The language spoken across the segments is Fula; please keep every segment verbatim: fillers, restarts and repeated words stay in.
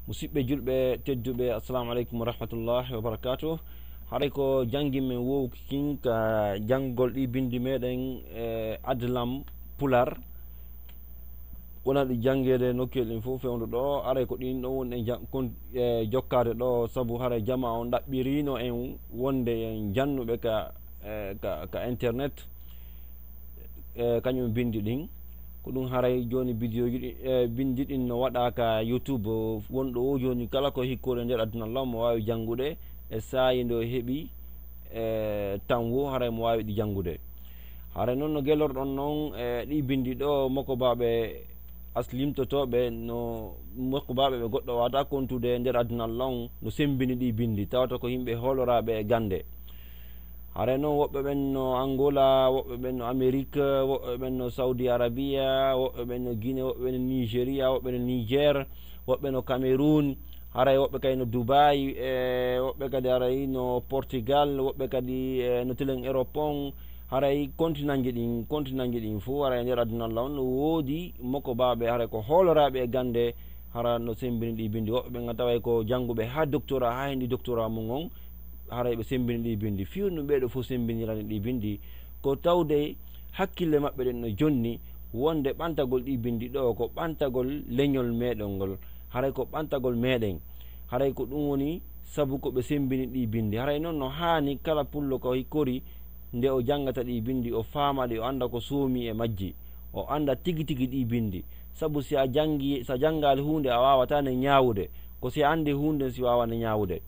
Musidɓe julɓe tedduɓe, assalamu aleykum wa rahmatullahi wa barakatuh. Haray ko janngi men wowki kin ka janngol ɗi binndi meɗen e adlam pular. Wona ɗi janngeede nokkel ɗin fof fewndo ɗo, haray ko ɗin ɗon woni e jan- kon- e jokkaade ɗo, sabu haray jama on ɗaɓɓirino en wonde en jannuɓe ka, e, ka, ka internet. E, kañum binndi ɗin. Ko ɗum haray jooni bidiyoji ɗi, e, binndi ɗin no waɗa ka YouTube. Wonɗo o jooni kala ko hikkore nder aduna law mo waawi janngude e saayi ndo heɓi, e, tan wo haray mo waawi ɗi janngude. Haray noon no gelorɗon noon, e, ɗi binndi ɗo mokobaaɓe aslimtotooɓe no mokobaaɓe ɓe goɗɗo waawata kontude nder aduna law no semmbini ɗi binndi, tawata ko yimɓe hooloraaɓe e gannde. Haray noon woɓɓe ɓen no Angola, woɓɓe ɓen no Amérique, woɓɓe ɓen no Saudi Arabia, woɓɓe ɓen no Guinée, woɓɓe ɓen no Nigeria, woɓɓe no Niger, woɓɓe no Cameroun, haray woɓɓe kadi no Dubai, e woɓɓe kadi haray no Portugal, woɓɓe kadi, e, no telen Europe on. Haray continentji ɗin, continentji ɗin fof haray e nder aduna law no woodi mokobaaɓe haray ko hooloraaɓe e gannde, hara no semmbini ɗi binndi. Woɓɓe ɓen a taway ko jannguɓe haa doctorat, haa heɓi doctorat mum on, haray ɓe semmbini ɗi binndi. Fii honɗum ɓee ɗoo fof semmbinirani ɗi binndi? Ko tawde hakkille maɓɓe ɗen no jonni wonde ɓantagol ɗi binndi ɗoo ko ɓantagol leñol meɗen ngol, haray ko ɓantagol meɗen. Haray ko ɗum woni sabu ko ɓe semmbini ɗi binndi. Haray noon no haani kala pullo ko hikkori nde o janngata ɗi binndi, o faama ɗi, o annda ko soomi e majji, o annda tigi tigi ɗi binndi. Sabu si a janngi, si a janngaali huunde, a waawataa nde ñaawude. Ko si a anndi huunde, si waawa nde ñaawude.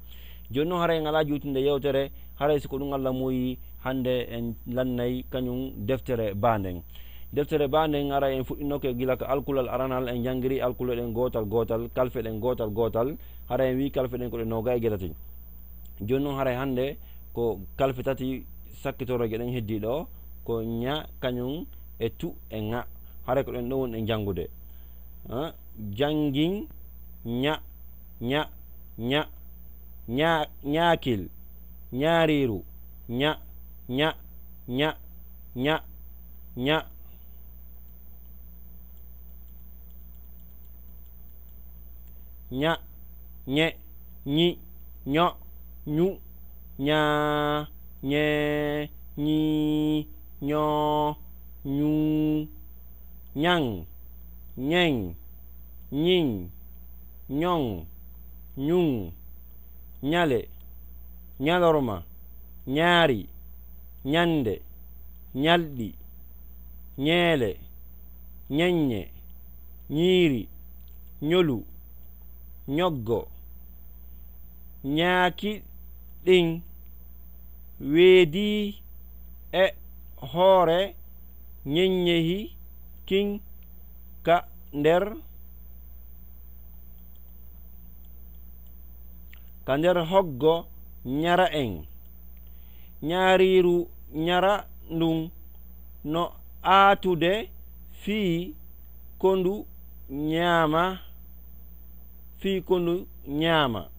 Jooni noon, haray en alaa juutnde yewtere, haray si ko ɗum Allah muuyi, hannde en lannay kañum deftere ba nden. Deftere ba nden, haray en fuɗɗinoke gila ka alkulal aranal, en janngiri alkule ɗen gootal gootal, kalfe ɗen gootal gootal, haray en wii kalfe ɗen ko ɗe noogay e jeetati. Jooni noon, haray hannde ko kalfe tati sakkitoroje ɗen heddii ɗo, ko ña, kañum e tu e ŋa. Haray ko ɗen ɗon woni ɗen janngude. Ah, janngin, ña, ña, ña, ña, ñaakil, ñaariiru, ña, ña, ña, ña, ña, ña. Ña, ñe, ñi, ño, ñu, ña, ñe, ñi, ño, ñu, ñaŋ, ñeŋ, ñiŋ, ñoŋ, ñuŋ, ñale, ñalorma, ñaari, ñande, ñalɗi, ñeele, ñeññe, ñiiri, ñolu, ñoggo, ñaaki ɗin weedii e hoore ñeññehi kin ka nder, ka nder hoggo ñara en. Ñaariiru ñara ndun no aatude fii ko ndu ñaama, fii ko ndu ñaama.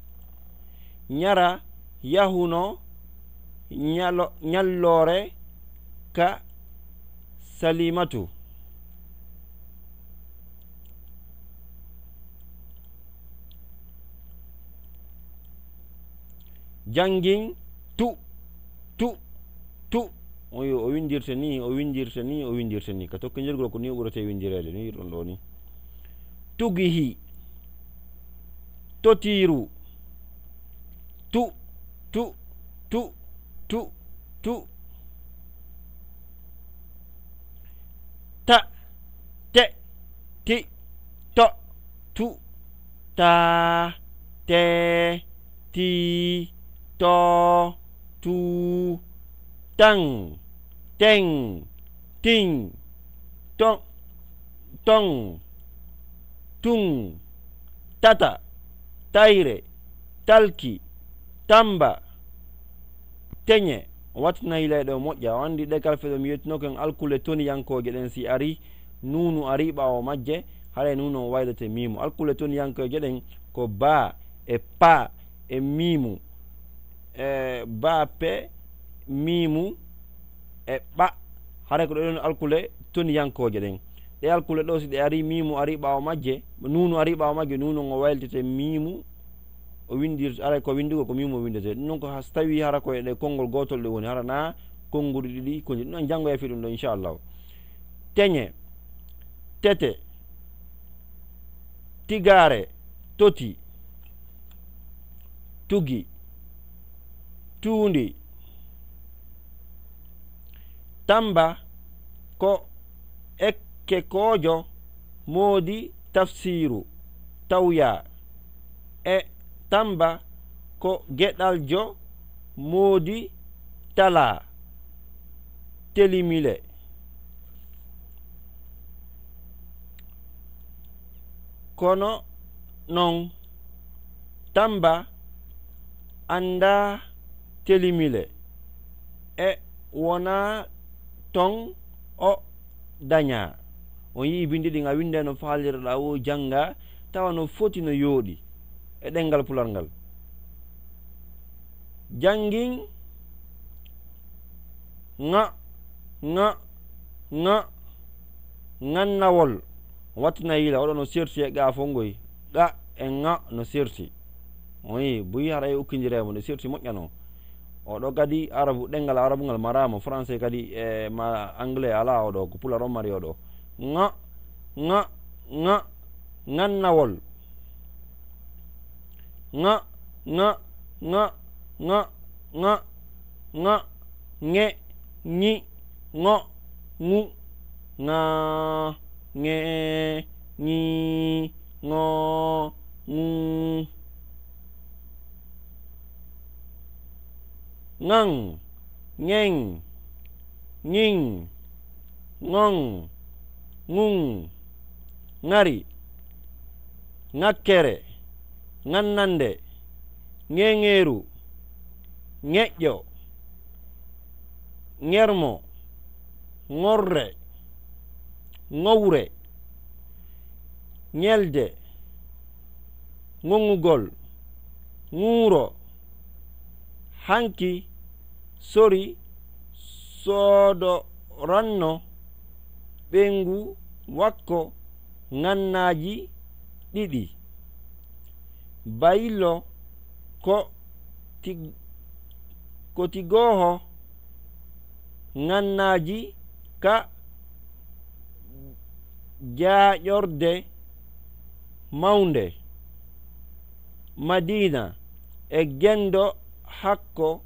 Ñara yahuno ñalo-, ñalloore ka Salimatu. Janngin tu, tu, tu. O yo, o winndirta ni, o winndirta ni, o winndirta ni. Ka tokkindirgol ko ni o ɓurata e winndireede, ni yiɗon ɗo ni. Tugihi. Totiiru. Tu, tu, tu, tu, tu. Ta, te, ti, to, tu, ta, te, ti, to, tu, taŋ, teŋ, tiŋ, toŋ, toŋ, tuŋ, tata, tayre, talki, tamba, teñe. O wattinayi leyɗe o moƴƴa. O anndi ɗe kalfe ɗo mi yettunoo ken alkule toniyankooje ɗen, si ari, nuunu ari ɓaawo majje, haray nuunu on waylete miimu. Alkule toniyankooje ɗen ko baa e paa e miimu, e baa pe miimu e ɓa. Haray ko ɗo ɗon alkule toniyankooje ɗen. Ɗe alkule ɗo, si ɗe ari, miimu ari ɓaawo majje, nuunu ari ɓaawo majje, nuunu ngo waylitete miimu, o windir, aray ko windugol, ko miimu o windete. Ɗum noon ko has-, tawi hara ko e ɗe konngol gootol ɗe woni, hara na konnguɗi ɗiɗi konji. Ɗum noon janngoya fii ɗum ɗo, inchallahu. Teñe, tete, tigaare, toti, tugi, tuundi. Tamba ko ekkekoojo moodi tafsiiru tawya, e tamba ko geɗaljo moodi tala telimile. Kono noon, Tamba anndaa telimile, e wonaa toon o dañaa. On yi'ii binndi ɗin, a winnda no faalirɗaa woo, janngaa, tawa no foti, no yooɗi e ɗemngal Pular ngal. Janngin ŋa, ŋa, ŋa, ŋannawol. Wattina yila, oɗo no serti e gaa fof ngoy. Qa e ŋa no serti. Oyi, buy hara e ukkindire mo, no serti moƴƴano. Oɗo kadi arabu, ɗemngal arabu ngal maraama, français kadi e ma anglais alaa oɗo, ko Pular on mari oɗo. Ŋa, ŋa, ŋa, ŋannawol. Ŋa, ŋa, ŋa, ŋa, ŋa, ŋa, ŋe, ŋi, ŋo, ŋu, ŋa, ŋe, ŋi, ŋo, ŋu. Ŋaŋ, ŋeŋ, ŋiŋ, ŋoŋ, ŋuŋ, ŋari, ŋakkere, ŋannande, ŋeŋeeru, ŋeƴƴo, ŋermo, ŋorre, ŋowre, ŋelde, ŋoŋugol, ŋuuro, hanki, sori, soodoranno, ɓeyngu wakko, ŋannaaji ɗiɗi. Baylo ko ti-, ko tigooho ŋannaaji ka jaaƴorde mawnde. Madiina e genndo hakko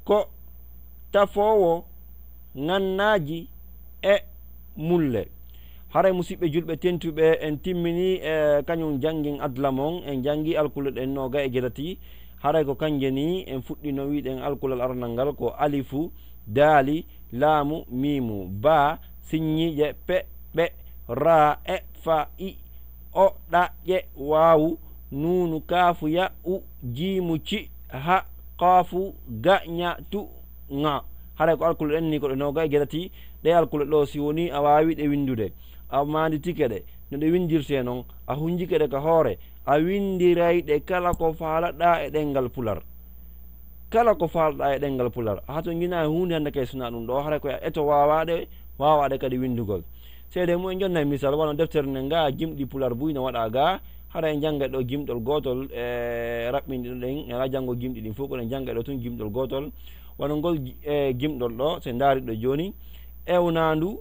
ko tafoowo ŋannaaji e mulle. Haray, musiɓɓe julɓe tentuɓe, en timmini e kañum janngin adla mon, en janngi alkule ɗen nooga e jeetati. Haray ko kanje ni, en fuɗɗino wiɗen alkulal aranal ngal ko alifu, daali, laamu, miimu, baa, siññiiƴe, pe, ɓe, raa, e, fa, i, o, ɗa, ƴe, waawu, nuunu, kaafu, ya, u, jiimu, ci, ha, qaafu, ga, ña, tu, ŋa. Haray ko alkule ɗen ni ko ɗe nooga e jeetati. Ɗe alkule ɗo, si woni a waawi ɗe winndude, a maanditike ɗe no ɗe winndirtee non, a hunjike ɗe ka hoore, a winndiray ɗe kala ko faalaɗaa e ɗemngal Pular. Kala ko faalaɗaa e ɗemngal Pular. A hatonjinaa e huunde hannde kay, sinaa ɗum ɗo, haray ko e to waawaaɗe, waawaaɗe kadi winndugol. Seede mum en jonnay misal, wano deftere nden ga, Jimɗi Pular buy no waɗaa ga, hara en janngay ɗo jimɗol gootol, e raɓɓinɗi ɗum ɗen, e ala janngo jimɗi ɗin fof, kono en janngay ɗo tun jimɗol gootol. Wano ngol ji-, e jimɗol ɗo, se ndaari ɗo jooni, ewnaandu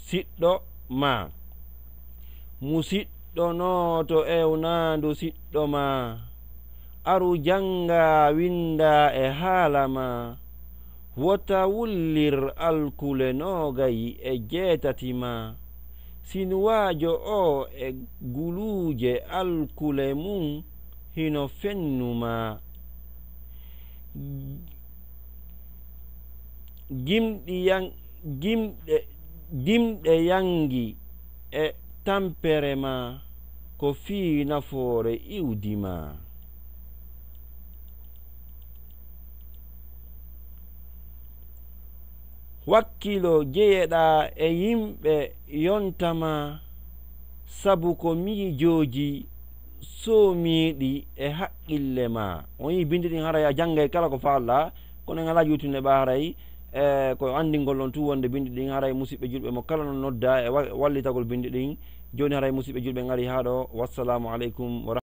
siɗɗo ma. Musiɗɗo nooto ewnaandu siɗɗo ma. Aru janngaa, winndaa e haala ma. Wota wullir alkule noogay e jeetati ma. Sinuwaajo o e guluuje alkule mum hino fennu ma. Gimɗi yan-, gimɗe, dimɗe yangi e tampere ma ko fii nafoore iwdi ma. Wakkilo jeyeɗaa e yimɓe yonta ma, sabu ko miijooji soomiiɗi e haqqille ma. On yii bindi ɗin, haray a janngay kala ko faalɗaa, kono en alaa juutunde ɓa haray, E ko anndingol on tun wonde binndi ɗin haray musiɓɓe julɓe mo kala no nodda e wa- wallitagol binndi ɗin. Jooni haray musiɓɓe julɓe ngari haa ɗo. Wassalamu aleykum wa